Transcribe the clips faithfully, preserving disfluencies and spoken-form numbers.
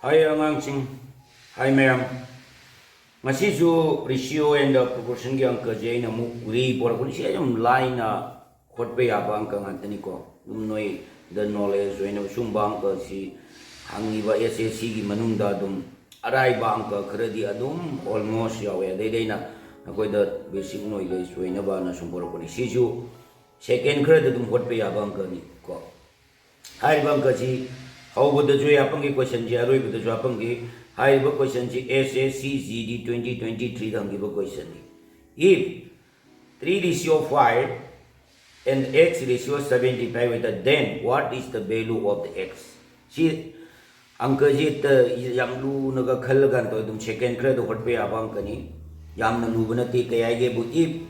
ꯍꯥꯏ ꯑꯉꯥꯡꯁꯤꯡ, ꯍꯥꯏ ꯃꯌꯥꯝ, ꯉꯁꯤꯁꯨ ratio and proportionꯒꯤ ꯑꯪꯀꯁꯦ ꯑꯩꯅ ꯑꯃꯨꯛ ꯔꯤ ꯄꯣꯔꯛꯄꯅꯤ꯫ ꯁꯤ ꯌꯥꯝ ꯂꯥꯏꯅ ꯍꯣꯠꯄ ꯌꯥꯕ ꯑꯪꯀ ꯉꯥꯛꯇꯅꯤꯀꯣ꯫ ꯑꯗꯨꯝ ꯅꯣꯏꯗ knowledge ꯑꯣꯏꯅꯕ ꯁꯨꯝꯕ ꯑꯪꯀꯁꯤ ꯍꯪꯉꯤꯕ S S Cꯒꯤ ꯃꯅꯨꯡꯗ ꯑꯗꯨꯝ ꯑꯔꯥꯏꯕ ꯑꯪꯀ ꯈꯔꯗꯤ ꯑꯗꯨꯝ almost ꯌꯥꯎꯋꯦ꯫ ꯑꯗꯩꯗꯤ ꯑꯩꯅ ꯅꯈꯣꯏꯗ basic knowledge ꯑꯣꯏꯅꯕꯅ ꯁꯨꯝ ꯄꯣꯔꯛꯄꯅꯤ꯫ ꯁꯤꯁꯨ second ꯈꯔꯗ ꯑꯗꯨꯝ ꯍꯣꯠꯄ ꯌꯥꯕ ꯑꯪꯀꯅꯤ ꯀꯣ꯫ ꯍꯥꯏꯔꯤꯕ ꯑꯪꯀꯁꯤ ꯍꯧꯕꯗꯁꯨ ꯍꯥꯞꯄꯝꯒꯦ questionꯁꯤ, ꯑꯔꯣꯏꯕꯗꯁꯨ ꯍꯥꯞꯄꯝꯒꯦ꯫ ꯍꯥꯏꯔꯤꯕ questionꯁꯤ S S C G D twenty twenty-threeꯗ ꯍꯪꯈꯤꯕ questionꯅꯤ꯫ If three ratio five and x ratio seventy five ꯑꯣꯏꯇꯥꯔꯗꯤ, then what is the value of the x? ꯁꯤ ꯑꯪꯀꯁꯤ ꯍꯦꯛꯇ ꯌꯥꯝ ꯂꯨꯅꯒ ꯈꯜꯂꯒ ꯇꯧ, ꯑꯗꯨꯝ second ꯈꯔꯗ ꯍꯣꯠꯄ ꯌꯥꯕ ꯑꯪꯀꯅꯤ꯫ ꯌꯥꯝꯅ ꯂꯨꯕ ꯅꯠꯇꯦ꯫ ꯀꯩ ꯍꯥꯏꯒꯦꯕꯨ, if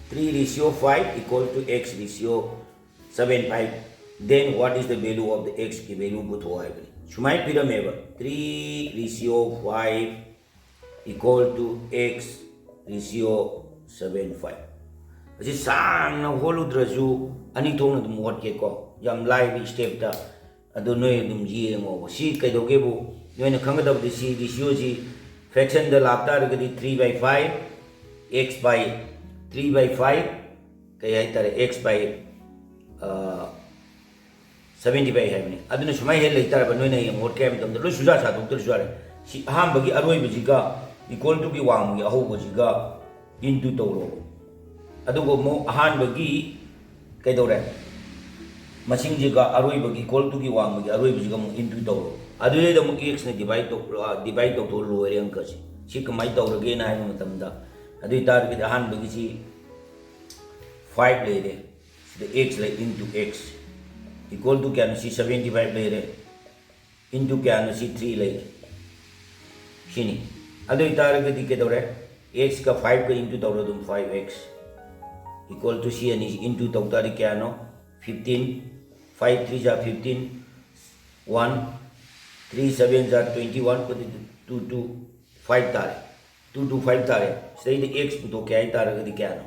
three ratio five equal to x ratio seven five, then what is the value of the xꯀꯤ value ꯄꯨꯊꯣꯛꯑꯣ ꯍꯥꯏꯕꯅꯤ꯫ ꯁꯨꯃꯥꯏꯅ ꯄꯤꯔꯝꯃꯦꯕ, three ratio five equal to x ratio seven five꯫ ꯑꯁꯤ ꯁꯥꯡꯅ ꯍꯣꯠꯂꯨꯗ꯭ꯔꯁꯨ ꯑꯅꯤ ꯊꯣꯛꯅ ꯑꯗꯨꯝ ꯍꯣꯠꯀꯦꯀꯣ, ꯌꯥꯝ ꯂꯥꯏꯕ stepꯇ꯫ ꯑꯗꯨ ꯅꯣꯏ ꯑꯗꯨꯝ ꯌꯦꯡꯉꯣꯕ꯫ ꯁꯤ ꯀꯩꯗꯧꯒꯦꯕꯨ, ꯅꯣꯏꯅ ꯈꯪꯒꯗꯕꯗꯤ, ꯁꯤ ratioꯁꯤ fractionꯗ ꯂꯥꯛꯇꯥꯔꯒꯗꯤ three by five x by three by five, ꯀꯩ ꯍꯥꯏꯇꯥꯔꯦ, x by seventy five ꯍꯥꯏꯕꯅꯤ꯫ ꯑꯗꯨꯅ ꯁꯨꯃꯥꯏꯅ ꯍꯦꯛ ꯂꯩꯇꯥꯔꯕ, ꯅꯣꯏꯅ ꯍꯌꯦꯡ ꯍꯣꯠꯀꯦ ꯍꯥꯏꯕ ꯃꯇꯝꯗ ꯂꯣꯏ ꯁꯨꯖꯥ ꯁꯥꯗꯣꯛꯇ꯭ꯔꯁꯨ ꯌꯥꯔꯦ꯫ ꯁꯤ ꯑꯍꯥꯟꯕꯒꯤ ꯑꯔꯣꯏꯕꯁꯤꯒ equal toꯒꯤ ꯋꯥꯡꯃꯒꯤ ꯑꯍꯧꯕꯁꯤꯒ into ꯇꯧꯔꯣ꯫ ꯑꯗꯨꯒ ꯑꯃꯨꯛ ꯑꯍꯥꯟꯕꯒꯤ ꯀꯩꯗꯧꯔꯦ, ꯃꯁꯤꯡꯁꯤꯒ ꯑꯔꯣꯏꯕꯒꯤ equal toꯒꯤ ꯋꯥꯡꯃꯒꯤ ꯑꯔꯣꯏꯕꯁꯤꯒ ꯑꯃꯨꯛ into ꯇꯧꯔꯣ꯫ ꯑꯗꯨꯗꯩꯗ ꯑꯃꯨꯛ xꯅ divide ꯇꯧ-, divide ꯇꯧꯊꯣꯛꯑ ꯂꯣꯏꯔꯦ ꯑꯪꯀꯁꯤ꯫ ꯁꯤ ꯀꯃꯥꯏꯅ ꯇꯧꯔꯒꯦꯅ ꯍꯥꯏꯕ ꯃꯇꯝꯗ, ꯑꯗꯨ ꯑꯣꯏꯇꯥꯔꯒꯗꯤ ꯑꯍꯥꯟꯕꯒꯤꯁꯤ five ꯂꯩꯔꯦ, ꯁꯤꯗ x ꯂꯩ, into x equal to ꯀꯌꯥꯅꯣ? ꯁꯤ seventy five ꯂꯩꯔꯦ, into ꯀꯌꯥꯅꯣ? ꯁꯤ three ꯂꯩꯔꯦ, ꯁꯤꯅꯤ꯫ ꯑꯗꯨ ꯑꯣꯏꯇꯥꯔꯒꯗꯤ ꯀꯩꯗꯧꯔꯦ? Xꯀ fiveꯀ into ꯇꯧꯔꯣ, ꯑꯗꯨꯝ five x equal to ꯁꯤ ꯑꯅꯤꯁꯤ into ꯇꯧ ꯇꯥꯔꯗꯤ ꯀꯌꯥꯅꯣ? Fifteen, five three ꯖꯥ fifteen, one, three seven ꯖꯥ twenty one, two two five ꯇꯥꯔꯦ, two two five ꯇꯥꯔꯦ꯫ ꯁꯤꯗꯩꯗ x ꯄꯨꯊꯣꯛꯀꯦ ꯍꯥꯏ ꯇꯥꯔꯒꯗꯤ ꯀꯌꯥꯅꯣ?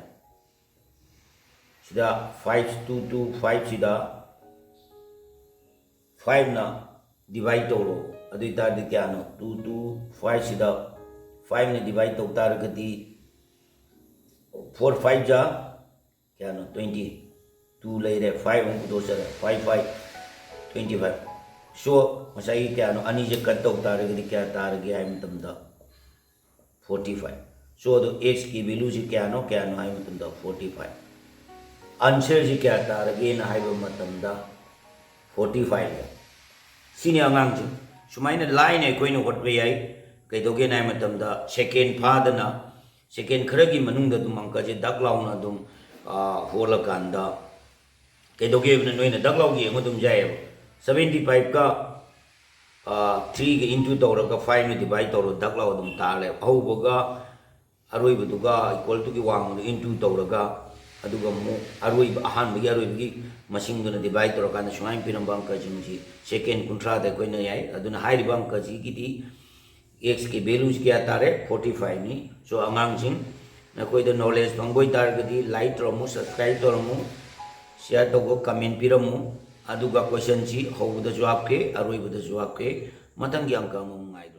ꯁꯤꯗ five two two five ꯁꯤꯗ fiveꯅ divide ꯇꯧꯔꯣ꯫ ꯑꯗꯨ ꯑꯣꯏꯇꯥꯔꯗꯤ ꯀꯌꯥꯅꯣ? Two two five ꯁꯤꯗ fiveꯅ divide ꯇꯧ ꯇꯥꯔꯒꯗꯤ, four five ꯖꯥ ꯀꯌꯥꯅꯣ? Twenty two ꯂꯩꯔꯦ, five ꯑꯃꯨꯛ ꯄꯨꯊꯣꯛꯆꯔꯦ, five five twenty five꯫ So ꯉꯁꯥꯏꯒꯤ ꯀꯌꯥꯅꯣ? ꯑꯅꯤꯁꯦ cut ꯇꯧ ꯇꯥꯔꯒꯗꯤ ꯀꯌꯥ ꯇꯥꯔꯒꯦ ꯍꯥꯏꯕ ꯃꯇꯝꯗ, forty five꯫ So ꯑꯗꯨ x ꯀꯤ value ꯁꯤ ꯀꯌꯥꯅꯣ, ꯀꯌꯥꯅꯣ ꯍꯥꯏꯕ ꯃꯇꯝꯗ forty five꯫ Answer ꯁꯤ ꯀꯌꯥ ꯇꯥꯔꯒꯦꯅ ꯍꯥꯏꯕ ꯃꯇꯝꯗ forty five꯫ ꯁꯤꯅꯤ ꯑꯉꯥꯡꯁꯤꯡ꯫ ꯁꯨꯃꯥꯏꯅ ꯂꯥꯏꯅ ꯑꯩꯈꯣꯏꯅ ꯍꯣꯠꯄ ꯌꯥꯏ꯫ ꯀꯩꯗꯧꯒꯦꯅ ꯍꯥꯏꯕ ꯃꯇꯝꯗ second ꯐꯥꯗꯅ, second ꯈꯔꯒꯤ ꯃꯅꯨꯡꯗ ꯑꯗꯨꯝ ꯑꯪꯀꯁꯦ ꯗꯛ ꯂꯥꯎꯅ ꯑꯗꯨꯝ, ꯑ, ꯍꯣꯠꯂꯀꯥꯟꯗ ꯀꯩꯗꯧꯒꯦ ꯍꯥꯏꯕꯅ ꯅꯣꯏꯅ ꯗꯛ ꯂꯥꯎꯒ ꯌꯦꯡꯉꯨ ꯑꯗꯨꯝ ꯌꯥꯏꯑꯕ꯫ Seventy five ꯀ, ꯑ, three ꯒ into ꯇꯧꯔꯒ five ꯅ divide ꯇꯧꯔꯣ, ꯗꯛ ꯂꯥꯎ ꯑꯗꯨꯝ ꯇꯥꯔ ꯂꯩꯕ꯫ ꯑꯍꯧꯕꯒ ꯑꯔꯣꯏꯕꯗꯨꯒ equal to ꯒꯤ ꯋꯥꯡꯃꯗꯨ into ꯇꯧꯔꯒ, ꯑꯗꯨꯒ ꯑꯃꯨꯛ ꯑꯔꯣꯏꯕ, ꯑꯍꯥꯟꯕꯒꯤ ꯑꯔꯣꯏꯕꯒꯤ ꯃꯁꯤꯡꯗꯨꯅ divide ꯇꯧꯔꯀꯥꯟꯗ ꯁꯨꯃꯥꯏꯅ ꯄꯤꯔꯝꯕ ꯑꯪꯀꯁꯤꯡꯁꯤ second ꯀꯨꯟꯊ꯭ꯔꯥꯗ ꯑꯩꯈꯣꯏꯅ ꯌꯥꯏ꯫ ꯑꯗꯨꯅ ꯍꯥꯏꯔꯤꯕ ꯑꯪꯀꯁꯤꯒꯤꯗꯤ x ꯀꯤ value ꯁꯤ ꯀꯌꯥ ꯇꯥꯔꯦ? Forty five ꯅꯤ꯫ So ꯑꯉꯥꯡꯁꯤꯡ, ꯅꯈꯣꯏꯗ knowledge ꯐꯪꯕ ꯑꯣꯏꯇꯥꯔꯒꯗꯤ like ꯇꯧꯔꯝꯃꯨ, subscribe ꯇꯧꯔꯝꯃꯨ, share ꯇꯧꯕ, comment ꯄꯤꯔꯝꯃꯨ꯫ ꯑꯗꯨꯒ question ꯁꯤ ꯍꯧꯕꯗꯁꯨ ꯍꯥꯞꯀꯦ, ꯑꯔꯣꯏꯕꯗꯁꯨ ꯍꯥꯞꯀꯦ꯫ ꯃꯊꯪꯒꯤ ꯑꯪꯀ ꯑꯃꯃꯨꯛ ꯉꯥꯏꯕꯤꯌꯨ꯫